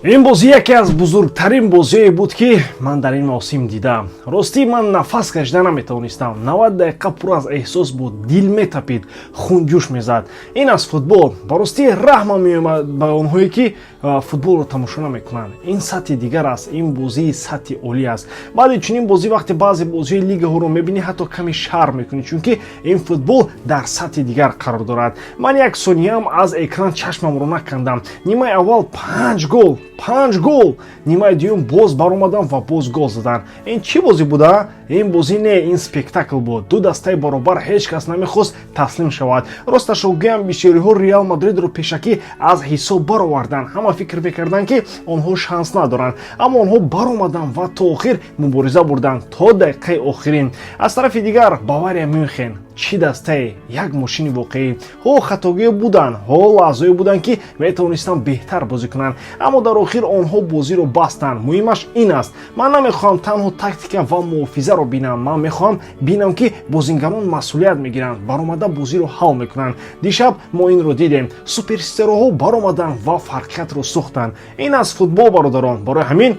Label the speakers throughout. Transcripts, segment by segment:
Speaker 1: Ин бозӣ яке аз бузургтарин бозие буд, ки ман дар ин мавсим дидам. Ростӣ, ман нафас кашида наметавонистам. 90 дақиқа пур аз эҳсос буд, дил метапид, хун ҷӯш мезад. Ин аст футбол. Ба ростӣ, раҳмам меомад ба онҳое, ки футболро тамошо намекунанд. Ин сатҳи дигар аст, ин бозии сатҳи олӣ аст. Баъди чунин бозӣ, вақте баъзе бозиҳои лигаҳоро мебинӣ, ҳатто каме шарм мекунӣ, чунки ин футбол дар сатҳи дигар қарор дорад. Ман як сонияам аз экран чашмамро накандам. Нимаи аввал панҷ гол, панҷ гол. Нимаи дуюм боз баромадам ва боз гол заданд. Ин чӣ бозӣ буда? Ин бозӣ не, ин спектакл буд. Ду дастаи баробар, ҳеҷ кас намехост таслим шавад. Росташро гӯям, бисёриҳо Реал Мадридро пешакӣ аз ҳисоб бароварданд. Ҳама фикр мекарданд, ки онҳо шанс надоранд, аммо онҳо баромаданд ва то охир мубориза бурданд, то дақиқаи охирин. Аз тарафи дигар, Бавария Мюнхен чӣ дастае! Як мошини воқеӣ. Ҳо, хатогиҳо буданд, ҳо, лаҳзое буданд, ки метавонистанд беҳтар бозӣ кунанд, аммо дар охир онҳо бозиро бастанд. Муҳимаш ин аст: ман намехоҳам танҳо тактика ва муҳофизаро бинам, ман мехоҳам бинам, ки бозингарон масъулият мегиранд, баромада бозиро ҳал мекунанд. Дишаб мо инро дидем. Суперситораҳо баромаданд ва фарқиятро сохтанд. Ин аст футбол, бародарон. Барои ҳамин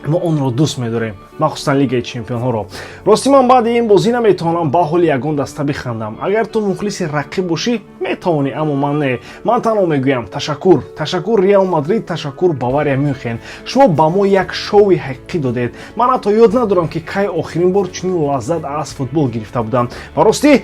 Speaker 1: мо онро дӯст медорем, махсусан Лигаи чемпионҳоро. Ростӣ, ман баъди ин бозӣ наметавонам ба ҳоли ягон даста бихандам. Агар ту мухлиси рақиб бошӣ, метавонӣ, аммо ман не. Ман танҳо мегӯям: ташаккур, ташаккур, Реал Мадрид, ташаккур, Бавария Мюнхен, шумо ба мо як шоуи ҳақиқӣ додед. Ман ҳатто ёд надорам, ки кай охирин бор чунин лаззат аз футбол гирифта будам. Ва ростӣ,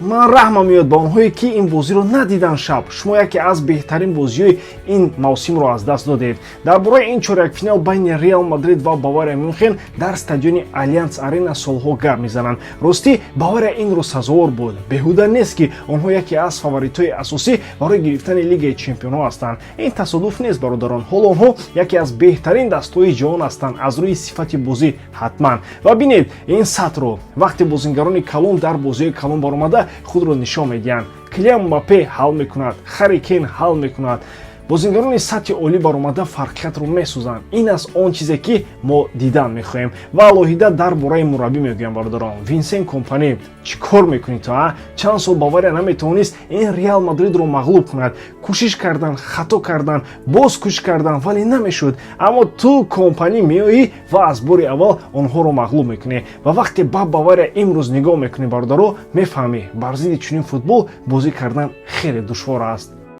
Speaker 1: ман раҳмам меояд ба онҳое, ки ин бозиро надиданд шаб. Шумо яке аз беҳтарин бозиҳои ин мавсимро аз даст додед. Дар бораи ин чорякфинал байни Реал Мадрид ва Бавария Мюнхен дар стадиони Алянс Арена солҳо гап мезананд. Ростӣ, Бавария инро сазовор буд. Беҳуда нест, ки онҳо яке аз фаворитҳои асосӣ барои гирифтани Лигаи чемпионҳо ҳастанд. Ин тасодуф нест, бародарон. Ҳоло онҳо яке аз беҳтарин дастҳои ҷаҳон ҳастанд аз рӯи сифати бозӣ ҳатман. Ва бинед ин сатҳро, вақте бозингарони калон дар бозиҳои калон баромада худро нишон медиҳанд. Килиан Мбаппе ҳал мекунад, Ҳарри Кейн ҳал мекунад. Бозингарони сатҳи олӣ баромада фарқиятро месозанд. Ин аст он чизе, ки мо дидан мехоҳем. Ва алоҳида дар бораи мураббӣ мегӯям, бародарон. Винсент Компани, чӣ кор мекунӣ ту, а? Чанд сол Бавария наметавонист ин Реал Мадридро мағлуб кунад. Кӯшиш кардан, хато кардан, боз кӯшиш кардан, вале намешуд. Аммо ту, Компани, меоӣ ва аз бори аввал онҳоро мағлуб мекунӣ. Ва вақте ба Бавария имрӯз нигоҳ мекунӣ, бародаро, мефаҳмӣ, бар зидди чунин футбол бозӣ кардан хеле душвор аст.